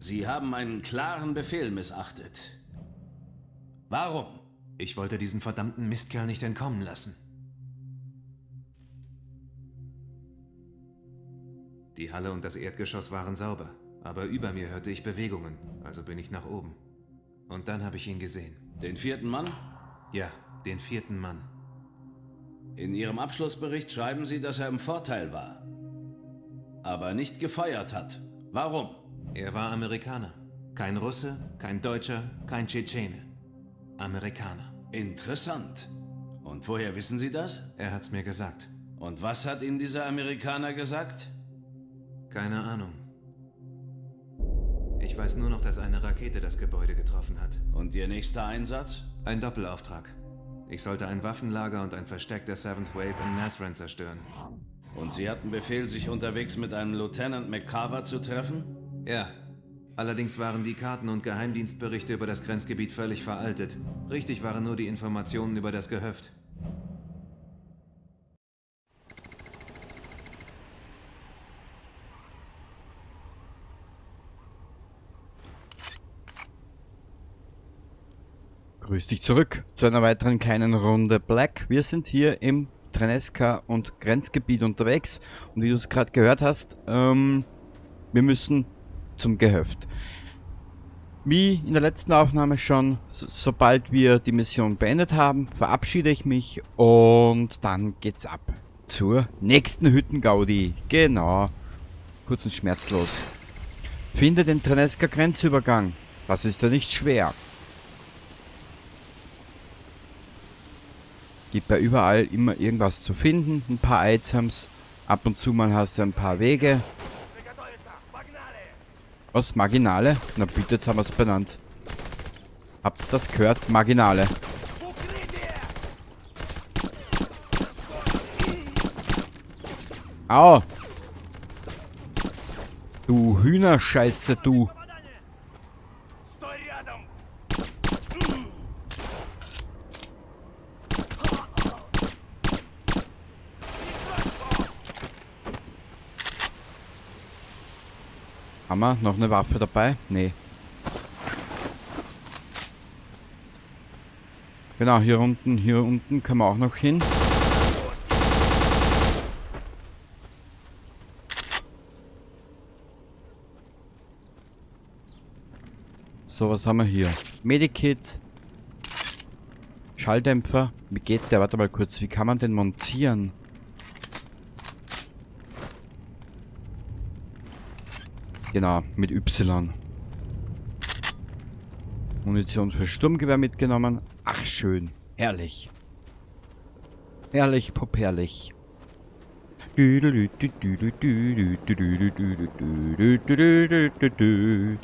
Sie haben einen klaren Befehl missachtet. Warum? Ich wollte diesen verdammten Mistkerl nicht entkommen lassen. Die Halle und das Erdgeschoss waren sauber, aber über mir hörte ich Bewegungen, also bin ich nach oben. Und dann habe ich ihn gesehen. Den vierten Mann? Ja, den vierten Mann. In Ihrem Abschlussbericht schreiben Sie, dass er im Vorteil war, aber nicht gefeuert hat. Warum? Er war Amerikaner. Kein Russe, kein Deutscher, kein Tschetschene. Amerikaner. Interessant. Und woher wissen Sie das? Er hat's mir gesagt. Und was hat Ihnen dieser Amerikaner gesagt? Keine Ahnung. Ich weiß nur noch, dass eine Rakete das Gebäude getroffen hat. Und Ihr nächster Einsatz? Ein Doppelauftrag. Ich sollte ein Waffenlager und ein Versteck der Seventh Wave in Nazran zerstören. Und Sie hatten Befehl, sich unterwegs mit einem Lieutenant McCarver zu treffen? Ja. Allerdings waren die Karten und Geheimdienstberichte über das Grenzgebiet völlig veraltet. Richtig waren nur die Informationen über das Gehöft. Grüß dich zurück zu einer weiteren kleinen Runde Black. Wir sind hier im Treneska und Grenzgebiet unterwegs. Und wie du es gerade gehört hast, wir müssen zum Gehöft. Wie in der letzten Aufnahme schon, sobald wir die Mission beendet haben, verabschiede ich mich und dann geht's ab zur nächsten Hüttengaudi. Genau. Kurz und schmerzlos. Finde den Treneska Grenzübergang. Das ist ja nicht schwer. Gibt bei überall immer irgendwas zu finden, ein paar Items. Ab und zu mal hast du ein paar Wege. Was? Marginale? Na bitte, jetzt haben wir's benannt. Habt ihr das gehört? Marginale. Au! Du Hühnerscheiße, du! Haben wir noch eine Waffe dabei? Nee. Genau, hier unten können wir auch noch hin. So, was haben wir hier? Medikit. Schalldämpfer. Wie geht der? Warte mal kurz. Wie kann man den montieren? Genau, mit Y. Munition für Sturmgewehr mitgenommen. Ach, schön. Herrlich. Herrlich, popherrlich.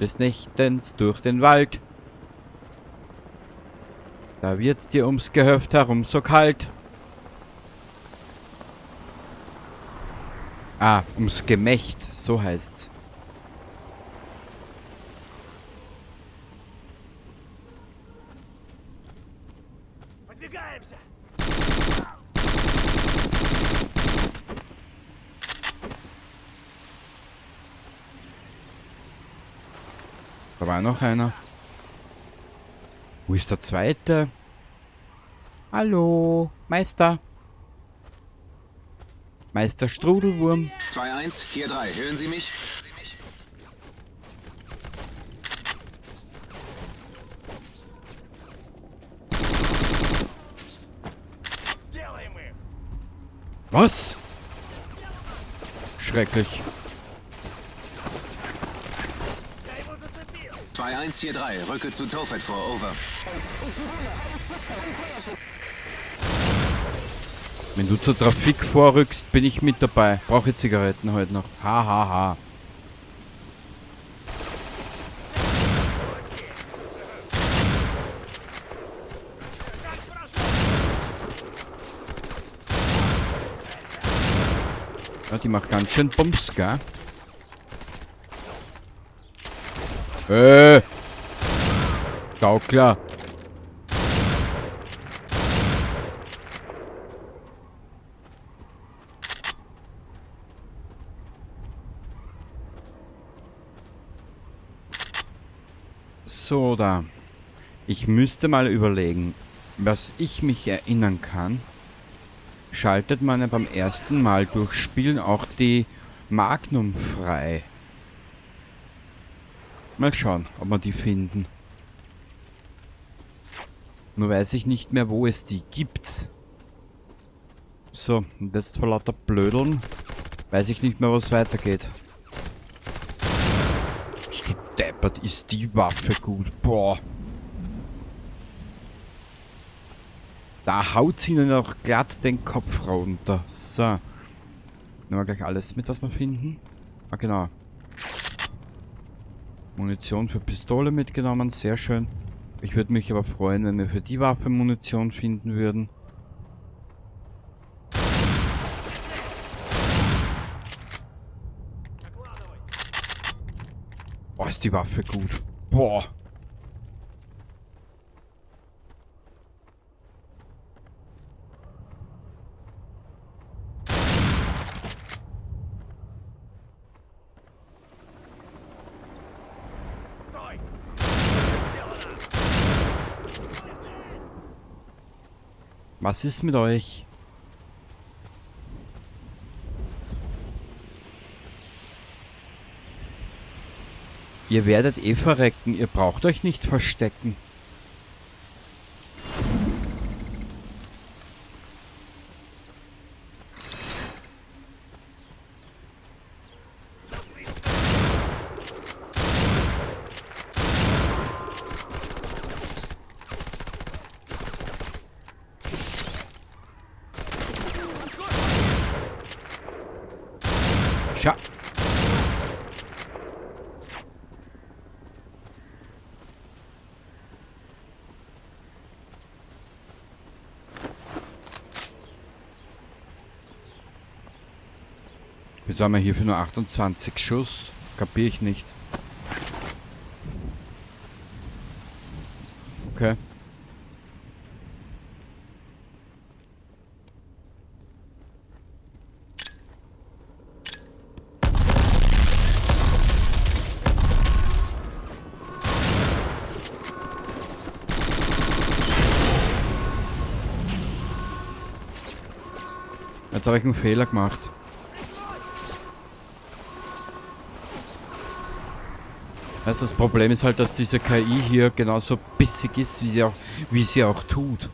Des Nächtens durch den Wald. Da wird's dir ums Gehöft herum so kalt. Ah, ums Gemächt, so heißt's. Da war noch einer. Wo ist der zweite? Hallo, Meister. Meister Strudelwurm. 2-1, hier 3. Hören Sie mich? Was? Schrecklich. 2-1, hier 3. Rücke zu Tofet vor. Over. Wenn du zur Trafik vorrückst, bin ich mit dabei. Brauche Zigaretten heute noch. Ha, ha, ha. Ja, die macht ganz schön Bums, gell? Gaukler. So, da. Ich müsste mal überlegen, was ich mich erinnern kann. Schaltet man ja beim ersten Mal durchspielen auch die Magnum frei. Mal schauen, ob wir die finden. Nur weiß ich nicht mehr, wo es die gibt. So, und jetzt vor lauter Blödeln weiß ich nicht mehr, was weitergeht. Du deppert, ist die Waffe gut. Boah. Da haut sie ihnen auch glatt den Kopf runter. So. Nehmen wir gleich alles mit, was wir finden. Ah, genau. Munition für Pistole mitgenommen, sehr schön. Ich würde mich aber freuen, wenn wir für die Waffe Munition finden würden. Boah, ist die Waffe gut. Boah. Was ist mit euch? Ihr werdet eh verrecken, ihr braucht euch nicht verstecken. Schau. Jetzt haben wir hier für nur 28 Schuss. Kapier ich nicht. Okay. Jetzt habe ich einen Fehler gemacht. Also das Problem ist halt, dass diese KI hier genauso bissig ist, wie sie auch tut.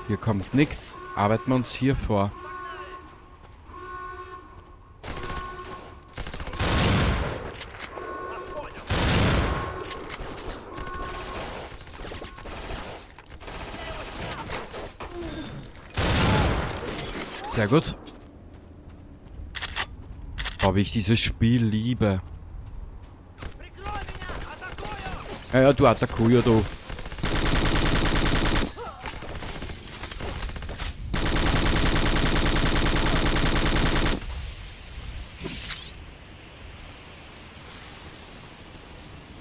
Hier kommt nix. Arbeiten wir uns hier vor. Sehr gut. Boah, wie ich dieses Spiel liebe. Ja, ja, du Atakuyo, du.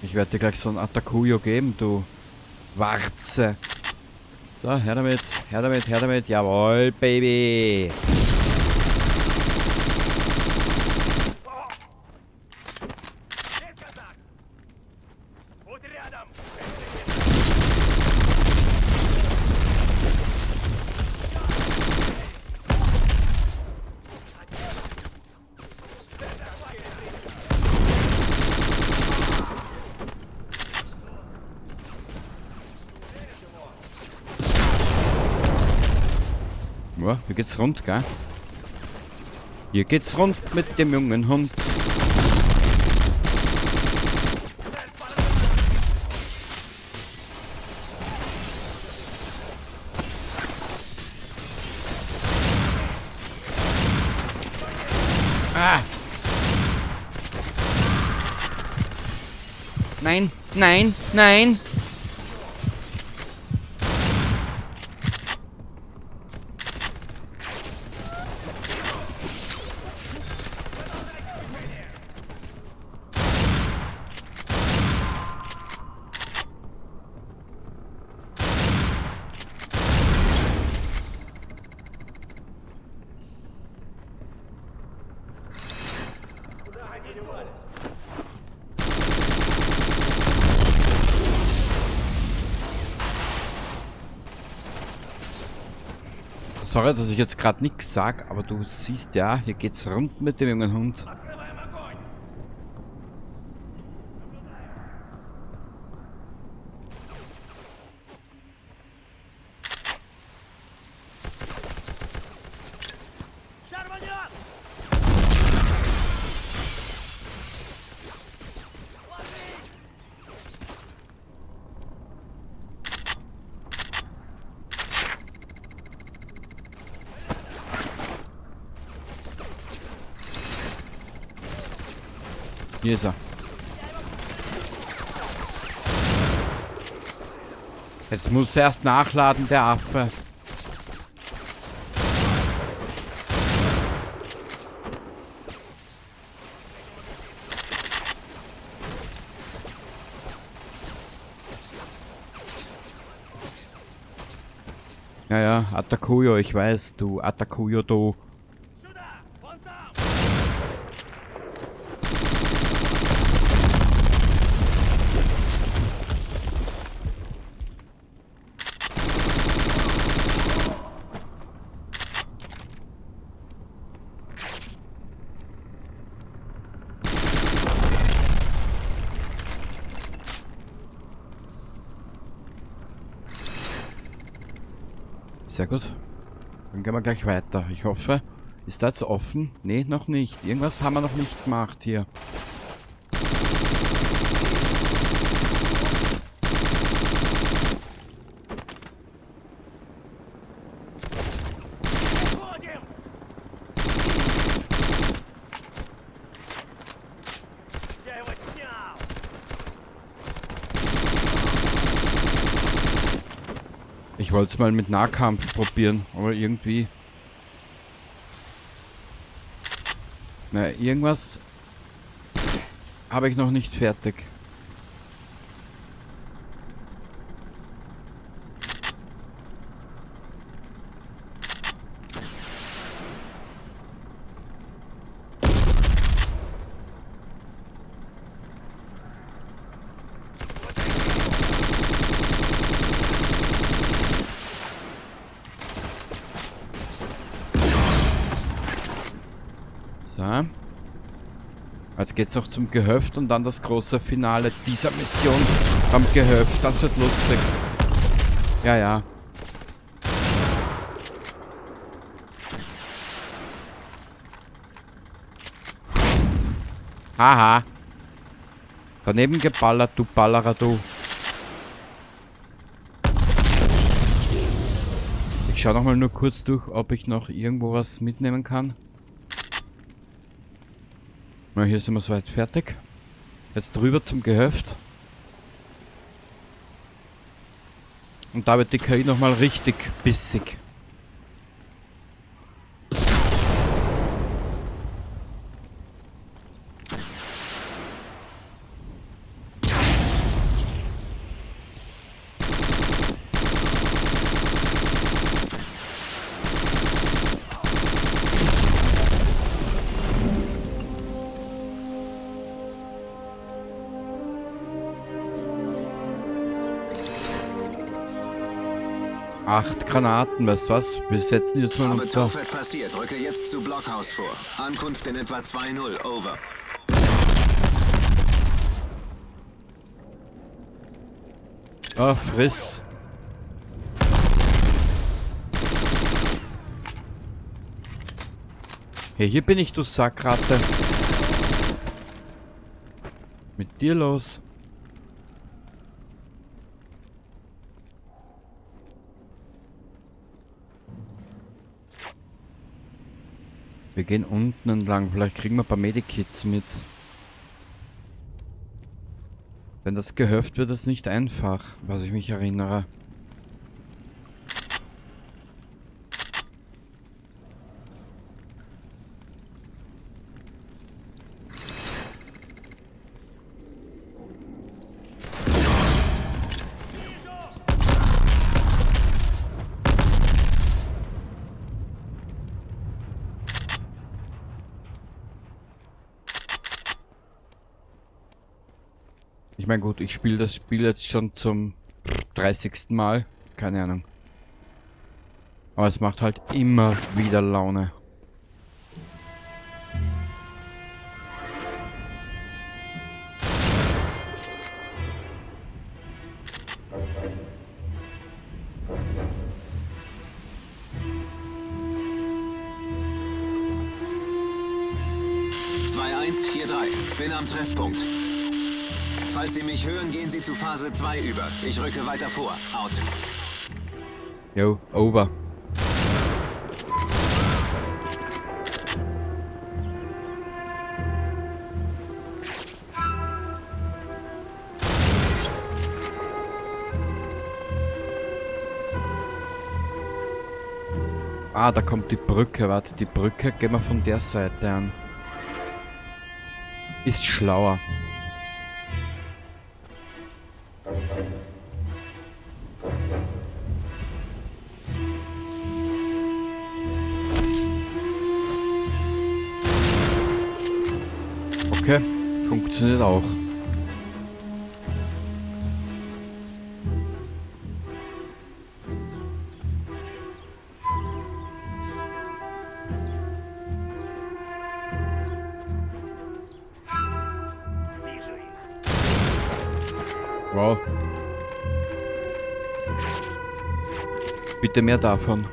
Ich werde dir gleich so ein Atakuyo geben, du Warze. So, her damit, her damit, her damit. Jawohl, Baby. Ja, hier geht's rund, gell? Hier geht's rund mit dem jungen Hund. Ah! Nein, nein, nein! Sorry, dass ich jetzt gerade nichts sag, aber du siehst ja, hier geht's rund mit dem jungen Hund. Hier ist er. Jetzt muss er erst nachladen, der Affe. Ja, ja, Atakuyo, ich weiß, du Atakuyo, du. Sehr gut. Dann gehen wir gleich weiter. Ich hoffe, ist das offen? Ne, noch nicht. Irgendwas haben wir noch nicht gemacht hier. Ich wollte es mal mit Nahkampf probieren, aber irgendwie... Na, irgendwas habe ich noch nicht fertig. So. Jetzt geht's noch zum Gehöft und dann das große Finale dieser Mission am Gehöft. Das wird lustig. Ja, ja. Haha. Daneben geballert, du Ballerer, du. Ich schau noch mal nur kurz durch, ob ich noch irgendwo was mitnehmen kann. Na, hier sind wir soweit fertig. Jetzt rüber zum Gehöft. Und da wird die KI nochmal richtig bissig. Acht Granaten, weißt du was? Wir setzen jetzt mal Habe unter. Tophet passiert, rücke jetzt zu Blockhaus vor. Ankunft in etwa 2-0, over. Ah, friss. Hey, hier bin ich, du Sackratte. Mit dir los. Wir gehen unten entlang. Vielleicht kriegen wir ein paar Medikits mit. Wenn das Gehöft wird, ist nicht einfach, was ich mich erinnere. Ich meine, gut, ich spiele das Spiel jetzt schon zum 30. Mal. Keine Ahnung. Aber es macht halt immer wieder Laune. Hier 3. Bin am Treffpunkt. Falls Sie mich hören, gehen Sie zu Phase 2 über. Ich rücke weiter vor. Out. Yo, over. Ah, da kommt die Brücke. Warte, die Brücke gehen wir von der Seite an. Ist schlauer. Okay, funktioniert auch. Wow. Bitte mehr davon.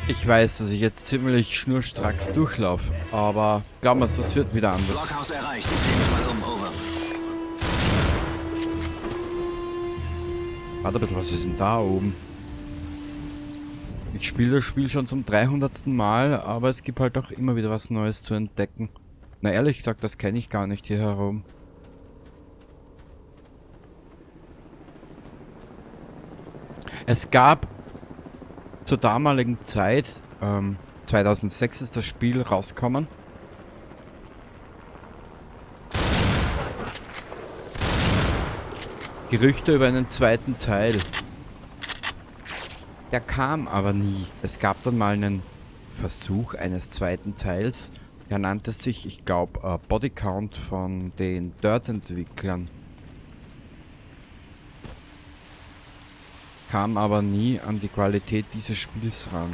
Ich weiß, dass ich jetzt ziemlich schnurstracks durchlaufe, aber glaub mir, das wird wieder anders. Blockhaus erreicht. Ich sehe mich mal um. Over. Warte ein bisschen, was ist denn da oben? Ich spiele das Spiel schon zum 300. Mal, aber es gibt halt auch immer wieder was Neues zu entdecken. Na ehrlich gesagt, das kenne ich gar nicht hier herum. Es gab zur damaligen Zeit, 2006 ist das Spiel rausgekommen. Gerüchte über einen zweiten Teil. Der kam aber nie. Es gab dann mal einen Versuch eines zweiten Teils. Der nannte sich, ich glaub, Body Count von den Dirt-Entwicklern. Kam aber nie an die Qualität dieses Spiels ran.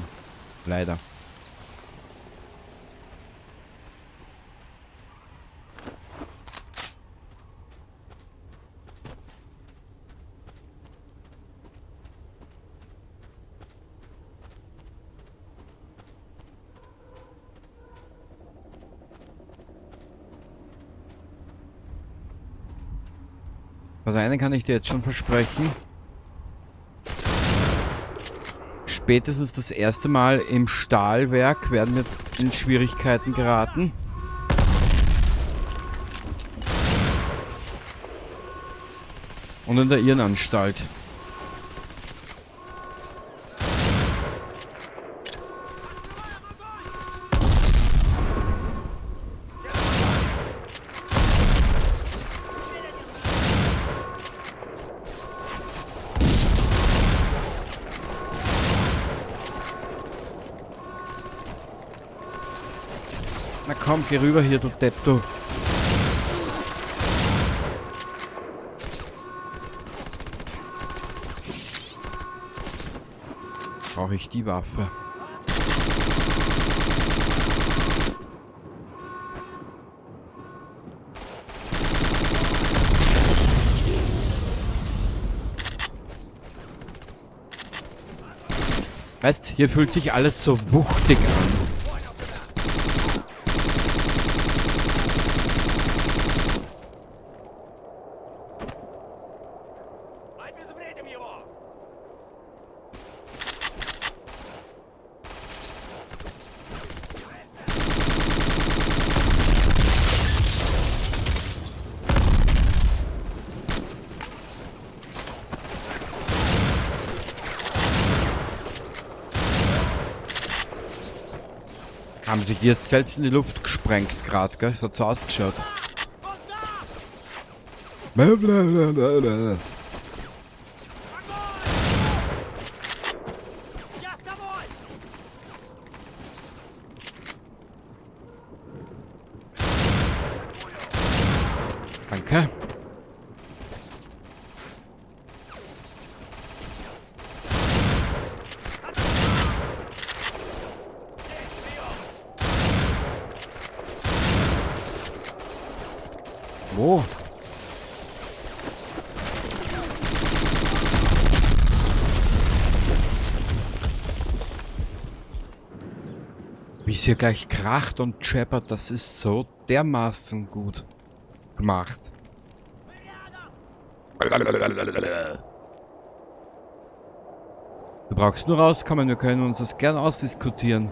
Leider. Also einen kann ich dir jetzt schon versprechen. Spätestens das erste Mal im Stahlwerk werden wir in Schwierigkeiten geraten. Und in der Irrenanstalt. Na komm, geh rüber hier, du Depp, du. Brauche ich die Waffe? Weißt, hier fühlt sich alles so wuchtig an. Haben sich die jetzt selbst in die Luft gesprengt grad, gell? Das hat so ausgeschaut. Blablabla. Danke. Wo? Wie es hier gleich kracht und scheppert, das ist so dermaßen gut gemacht. Du brauchst nur rauskommen, wir können uns das gern ausdiskutieren.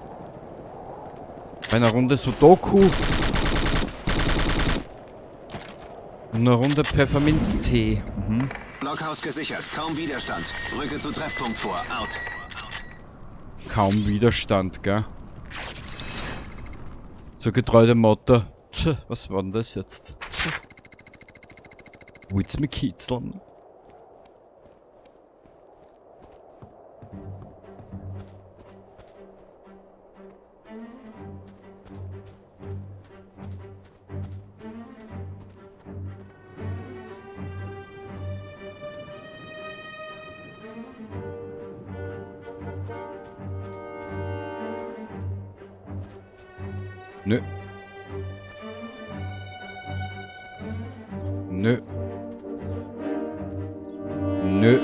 Bei einer Runde Sudoku. Und eine Runde Pfefferminztee. Mhm. Blockhaus gesichert, kaum Widerstand. Rücke zu Treffpunkt vor, out. Kaum Widerstand, gell? So getreu dem Motto. Tch, was war denn das jetzt? Willst du mich kitzeln? Nö. Nö. Nö.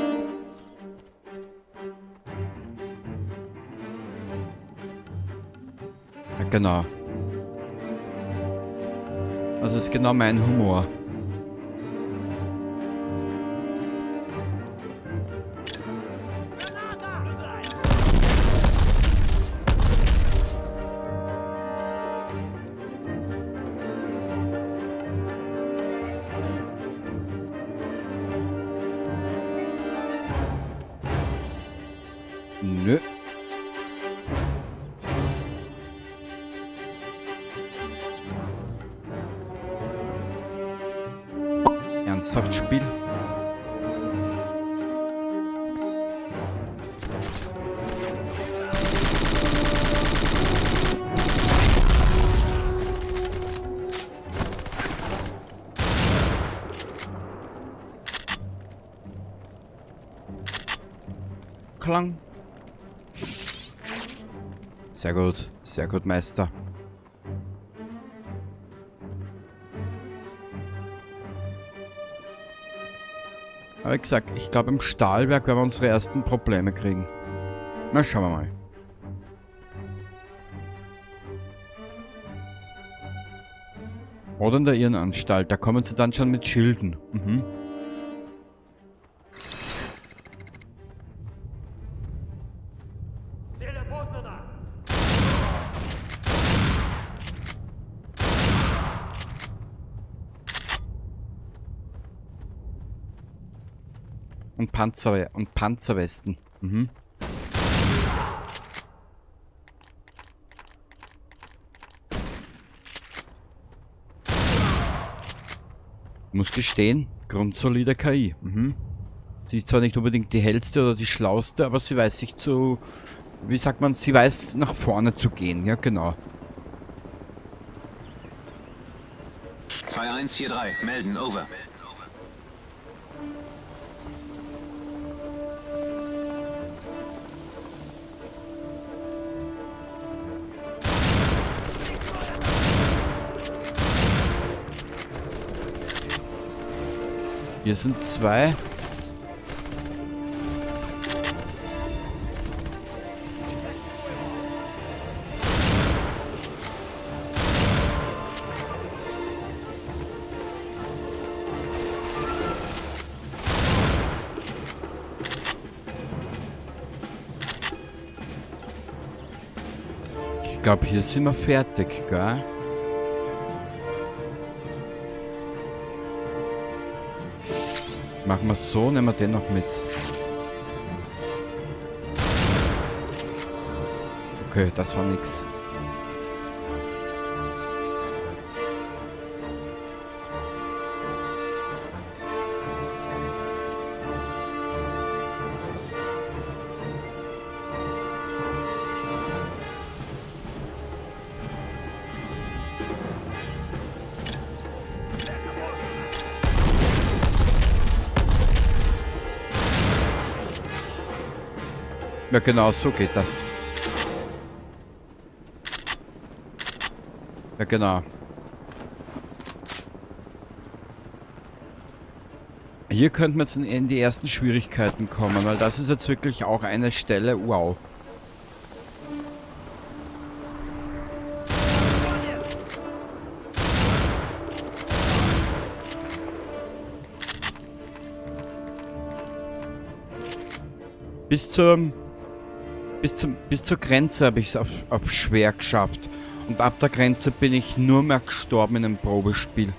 Ja, genau. Das ist genau mein Humor. Nö. Ernsthaft Spiel? Klang. Sehr gut, Meister. Aber wie gesagt, ich glaube im Stahlwerk werden wir unsere ersten Probleme kriegen. Na, schauen wir mal. Oder in der Irrenanstalt, da kommen sie dann schon mit Schilden. Mhm. Und Panzer und Panzerwesten. Mhm. Muss gestehen, grundsolide KI. Mhm. Sie ist zwar nicht unbedingt die hellste oder die schlauste, aber sie weiß sich zu, wie sagt man, sie weiß nach vorne zu gehen. Ja, genau. 2143, melden, over. Hier sind zwei. Ich glaube, hier sind wir fertig, gell? Machen wir so, nehmen wir den noch mit. Okay, das war nix. Ja, genau, so geht das. Ja, genau. Hier könnten wir jetzt in die ersten Schwierigkeiten kommen, weil das ist jetzt wirklich auch eine Stelle, wow. Bis zur Grenze habe ich es auf schwer geschafft. Und ab der Grenze bin ich nur mehr gestorben in einem Probespiel.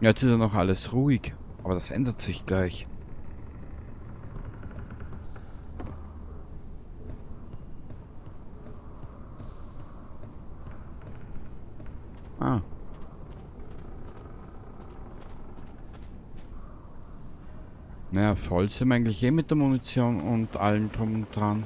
Jetzt ist ja noch alles ruhig, aber das ändert sich gleich. Ah. Naja, voll sind wir eigentlich eh mit der Munition und allem drum und dran.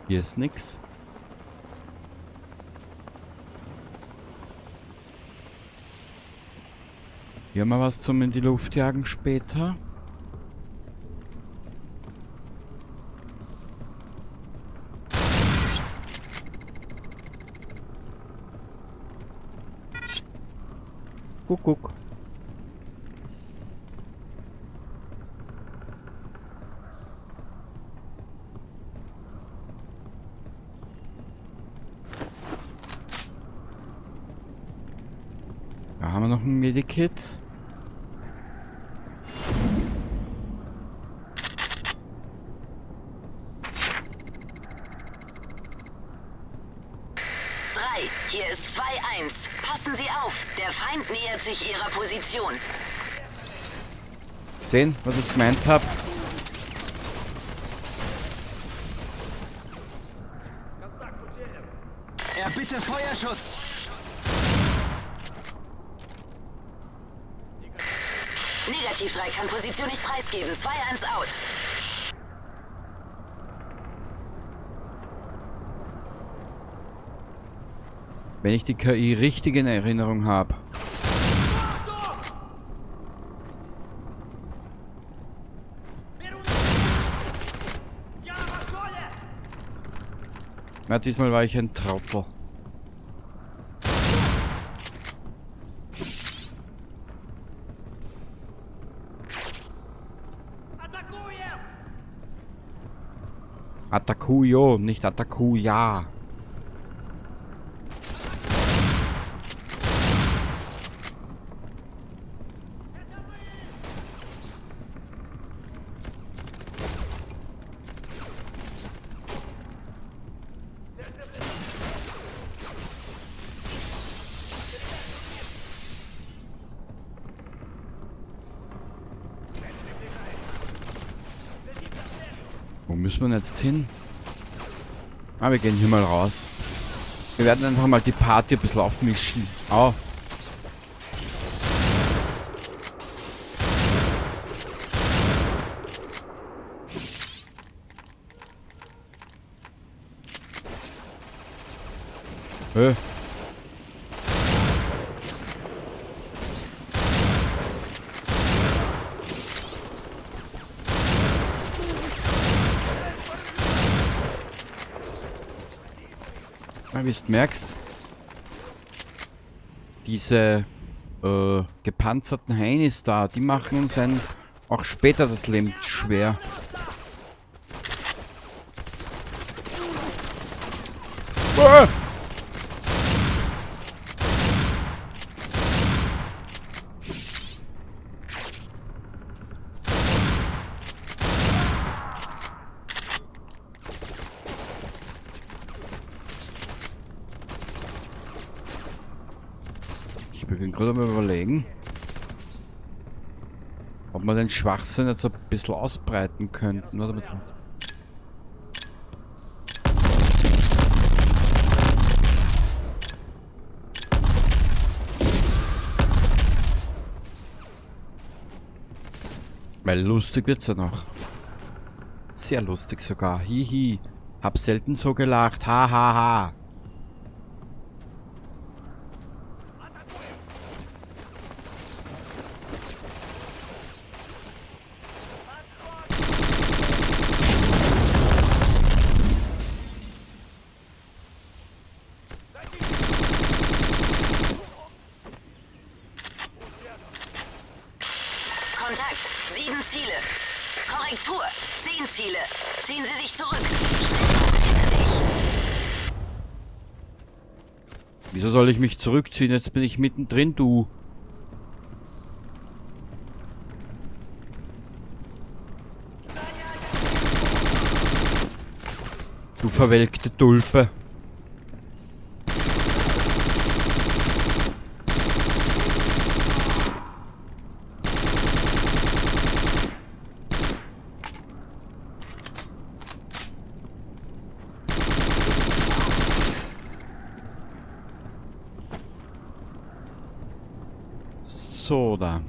Hier ist nix. Hier haben wir was zum in die Luft jagen später. Guck, guck. Da haben wir noch ein Medikit. Hier ist 2-1. Passen Sie auf. Der Feind nähert sich Ihrer Position. Sehen, was ich gemeint habe? Erbitte Feuerschutz! Negativ 3 kann Position nicht preisgeben. 2-1 out. Wenn ich die KI richtig in Erinnerung habe. Na, diesmal war ich ein Trottel. Atakuyo, nicht Atakuya. Wo müssen wir denn jetzt hin? Ah, wir gehen hier mal raus. Wir werden einfach mal die Party ein bisschen aufmischen. Au. Wie du merkst, diese gepanzerten Heinis da, die machen uns auch später das Leben schwer. Ah! bin gerade am Überlegen, ob wir den Schwachsinn jetzt ein bisschen ausbreiten könnten. Warte mal. Weil lustig wird's ja noch. Sehr lustig sogar. Hihi. Hab selten so gelacht. Ha ha ha. Kontakt. 7 Ziele. Korrektur. 10 Ziele. Ziehen Sie sich zurück. Schnell, bitte dich. Wieso soll ich mich zurückziehen? Jetzt bin ich mittendrin, du. Du verwelkte Tulpe. So, da.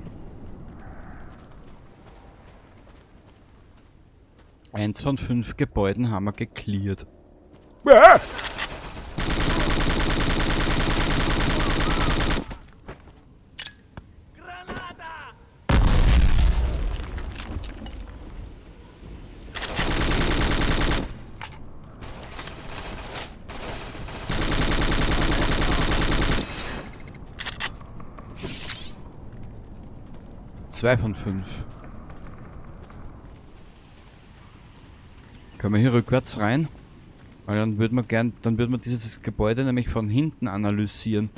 1 von 5 Gebäuden haben wir gecleart. Ah! 2 von 5. Können wir hier rückwärts rein? Weil dann würden wir gern, dann würden wir dieses Gebäude nämlich von hinten analysieren.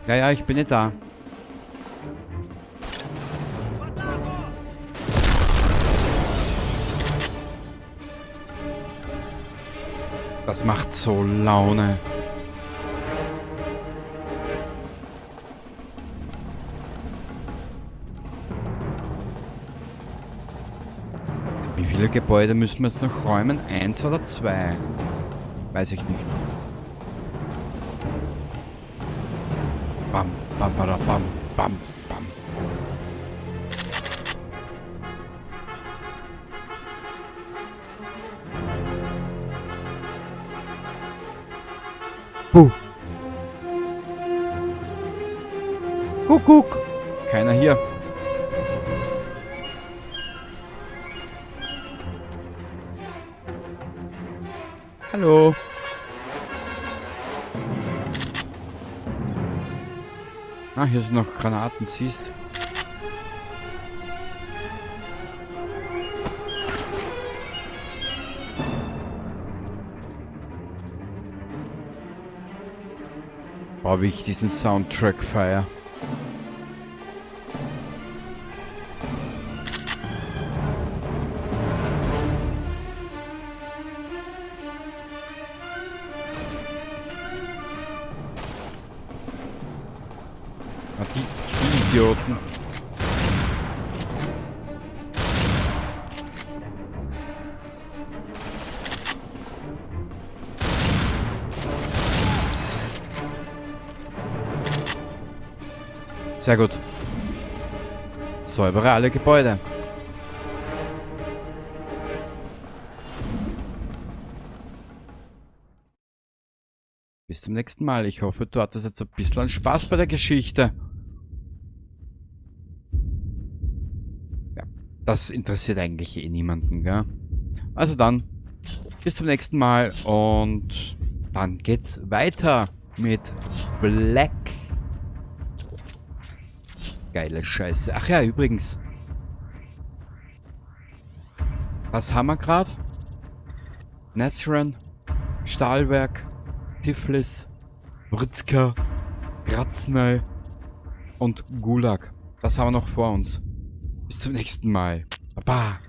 Ja, ja, ich bin nicht da. Das macht so Laune. Wie viele Gebäude müssen wir jetzt noch räumen? 1 oder 2? Weiß ich nicht. Bam, bam, bada, bam, bam, bam. Buh. Kuckuck. Keiner hier. Hallo. Ah, hier sind noch Granaten, siehst. Boah, wie ich diesen Soundtrack feier. Ah, die Idioten. Sehr gut. Säubere alle Gebäude. Bis zum nächsten Mal. Ich hoffe, du hattest jetzt ein bisschen Spaß bei der Geschichte. Ja, das interessiert eigentlich eh niemanden, gell? Also dann, bis zum nächsten Mal und dann geht's weiter mit Black. Geile Scheiße. Ach ja, übrigens. Was haben wir grad? Nazran, Stahlwerk, Tiflis, Ritska, Graznei und Gulag. Das haben wir noch vor uns. Bis zum nächsten Mal. Baba.